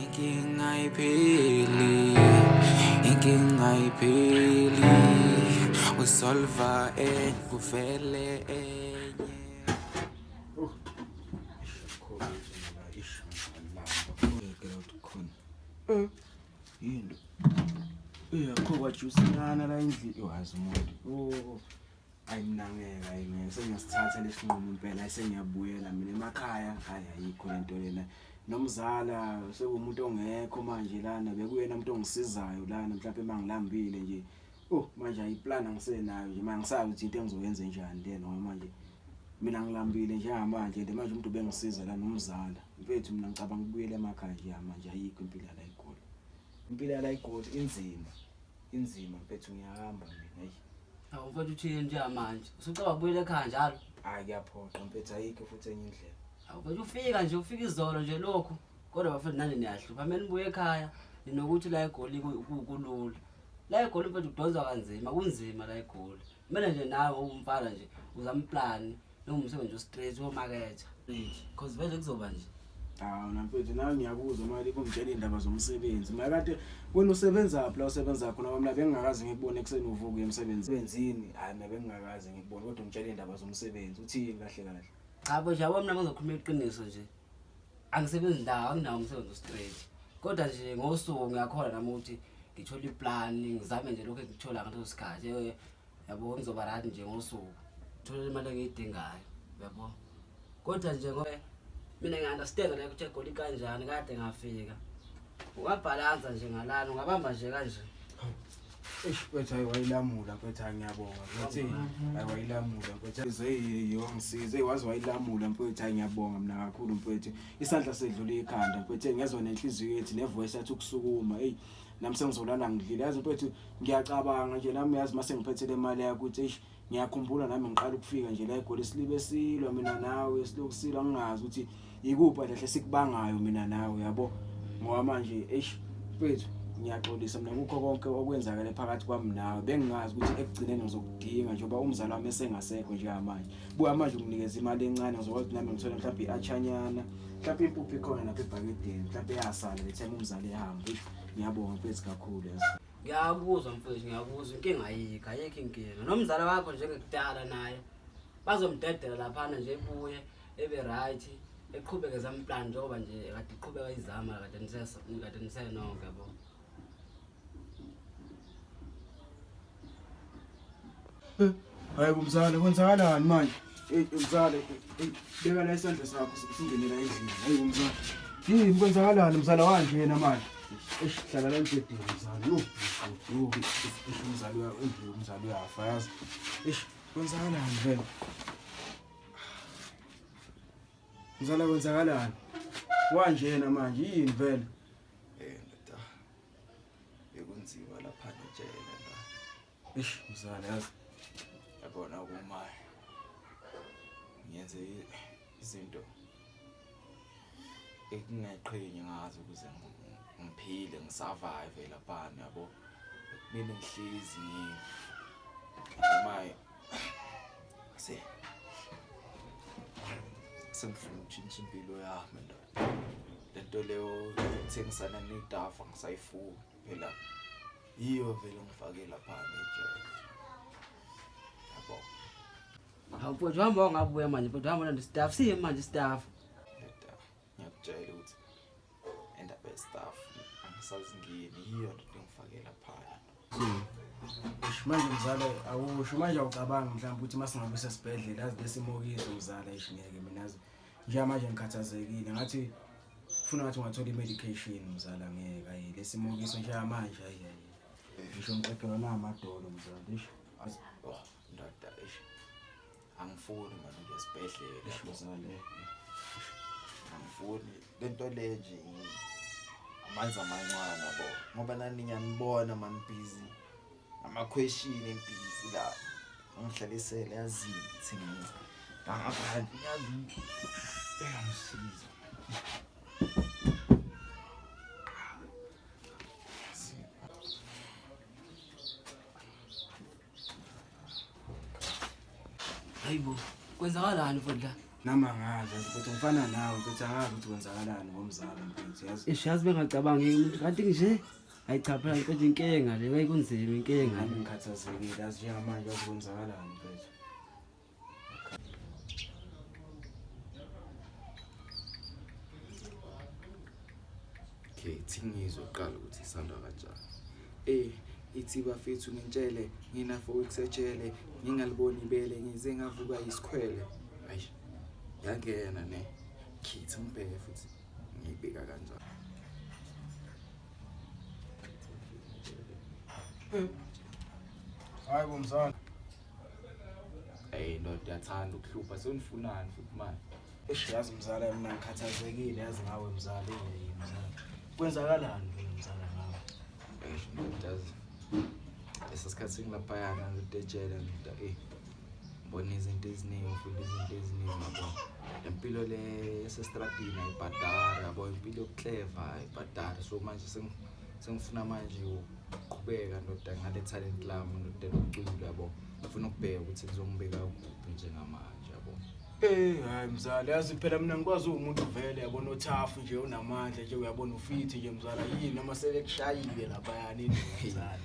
Inkinga ayipheli, inkinga ayipheli, usolva enye kuvele enye. Yini? Akho kwajusinyana la endlini. Wazi umuntu. Oh. Ayi mina ngeke, ayi ngeke sengiyasithatha lesinqumo impela, ayi sengiyabuyela mina emakhaya. Hayi ayikho lento lena. Nomzala sekuwumuntu ongekho manje lana, bekuyena umuntu ongisizayo lana mhlawumbe mangilambile nje. Oh manje ayiplan angisenayo nje, manje ngisazi ukuthi into engizoyenza njani lena ngoba manje mina ngilambile njengamanje and manje umuntu ubengisiza la nomzala. Mfethu mina ngicabanga ukubuyela emakhaya nje manje ayikho impilo la eGoli. Impilo la eGoli inzima. Inzima mfethu ngiyahamba mina eyi. Hawu mfethu uthini njengamanje? Usucabanga ukubuyela ekhaya njalo? Hayi kuyaphoqa mfethu ayikho futhi enye indlela. Hawu mfethu ufika nje ufika izolo nje lokhu. Kodwa bafethu nani niyahlupha. Kumele nibuye ekhaya ninokuthi la eGoli kulula. La eGoli mfethu kudonswa kanzima, kunzima la eGoli. Kumele nje nawe umfana nje uzame iplani noma umsebenzi o-straight womaketha. Because vele kuzoba nje. Hawu na mfethu nawe ngiyakuzwa manje kungitshela indaba zomsebenzi. Mina kade wena usebenza phi la usebenza khona ngoba mina bengingakaze ngikubone ekuseni uvuka uye emsebenzini. Hayi mina bengingakaze ngikubone kodwa ungitshela indaba zomsebenzi. Uthini kahle kahle? Cha bo nje yabo mina ngizokhuluma iqiniso nje. Angisebenzi ndawo, anginawo umsebenzi o-straight. Kodwa nje ngosuku ngiyakholwa nami ukuthi ngithole iplan, ngizame nje lokho engikuthola ngaleso sikhathi. Yabo ngizoba right nje ngosuku. Ngithole imali engiyidingayo, yabo. Kodwa nje ngoba mina ngi-understand la ukuthi eGoli kanjani kade ngafika. Ungabhalansa nje ngalana, ungabamba nje kanje. Eish mfethu hayi wayilamula mfethu hayi ngiyabonga mfethu hayi wayilamula mfethu hey wangisiza hey waze wayilamula mfethu hayi ngiyabonga mina kakhulu mfethu isandla sedlula ikhanda mfethu ngezwa nenhliziyo yethu nevoice yathi ukusukuma hey nami sengizolala ngidlile yazi mfethu ngiyacabanga nje nami yazi mase ngiphethe le mali yakho ukuthi eish ngiyakhumbula nami ngiqala ukufika nje la eGoli silibe silwa mina nawe silokhu silwa ngingazi ukuthi ikuphi kahle sikubangayo mina nawe yabo ngoba manje eish mfethu ngiyaxolisa mina kukho konke okwenzakele phakathi kwami nawe bengingazi ukuthi ekugcineni ngizokudinga njengoba umzali wami esengasekho njengamanje buya manje unginikeza imali encane ngizokwazi nami ngithole mhlawumbe i-achanyana mhlawumbe impuphu ikhona lapha ebhakedeni mhlawumbe eyasala le time umzali ehamba eish ngiyabonga mfethu kakhulu yazi. Ngiyakuzwa mfethu, ngiyakuzwa inkinga ayikho, ayikho inkinga. Nomzala wakho njengekudala naye bazomdedela laphana nje ebuye ebe right eqhubeke zama plan njengoba nje kade iqhubeka izama kade nisese kade nisenonke yabo. Hayi bo mzala kwenzakalani manje? Ey mzala, ey beka la isandla sakho singenela endlini. Hayi bo mzala. Yini kwenzakalani mzala wanje yena manje? Eish hlala la embhedeni mzala. Yo yo eish umzala uya endlini umzala uyafa yazi. Eish kwenzakalani vele? Mzala kwenzakalani? Wanje yena manje yini vele? Eh ndoda. Bekunzima lapha nejele la. Eish mzala yazi. Yabona kuma ngiyenze izinto ekungayiqhenyi ngazo ukuze ngiphile ngisurvive lapha yabo. Kumele ngihlezi noma se sengifuna ukutshintsha impilo yami ndoda. Lento leyo yokuthengisana ney'tafu angisayifuni phela yiyo vele ngifake lapha nejele yabo. Hawu mfowethu hamba wangabuya manje mfowethu hamba nandi staff siye manje staff. Ndoda ngiyakutshela ukuthi indaba yestaff angisazingeni yiyo nto engifake laphaya. Eish manje mzala awusho manje awucabangi mhlawumbe ukuthi masingabe sesibhedlela azi lesimokiso mzala eish ngeke mina yazi njengamanje ngikhathazekile ngathi funa ngathi ungathola i-medication mzala ngeke ayi lesimokiso njengamanje ayi ayi ngisho ngixegelwa namadolo mzala eish Oh ndoda eish angifuni manje ukuya esibhedlela eish mzala angifuni lento le nje amanzi amancane yabo ngoba nani ngiyanibona man busy ama-question emphizi la ngihlalisele yazini thi ngaphandle yazi engangisiza. Hayibo, kwenzakalani futhi la? Nami angazi yazi mfethu, ngifana nawe mfethu, angazi ukuthi kwenzakalani ngomzala mfethu, yazi. Eish, yazi bengacabangi umuntu kanti nje. Hayi cha phela mfethu, inkinga le, wayikunzima inkinga Nami le. ngikhathazekile yazi, njengamanje yazi kwenzakalani mfethu. Okay, thi ngizwe kuqala ukuthi isandwa kanjani. Ithi bafethu ngintshele, ngina 4 weeks ejele, ngingaliboni ibele, ngize ngavuka isikhwele. Ayi, yangena ne. Khithi ngibheke futhi ngiyibeka kanjani. Hayi bo mzala. Ey ndoda, yathanda ukuhlupha, sewunifunani futhi manje? Eish, yazi mzala, mina ngikhathazekile yazi ngawe mzala, eh mzala. Kwenzakalani vele mzala ngawe? Eish ndoda, yazi lesa sikhathi sengilaphayana ndoda ejele ndoda, ngibona izinto eziningi, ngifunda izinto eziningi yabo. Le mpilo le yasestradini ayibhadari yabo, impilo yokukleva ayibhadari. So manje sengifuna manje ukuqhubeka ndoda ngale talent lami ndoda lokucula yabo. Ngifuna ukubheka ukuthi lizongibeka kuphi njengamanje yabo. Hayi mzala, yazi phela mina ngikwazi uwumuntu vele yabona othafu nje, unamandla nje, uyabona ufithi nje mzala, yini noma sebekushayile laphayana endlini mzala.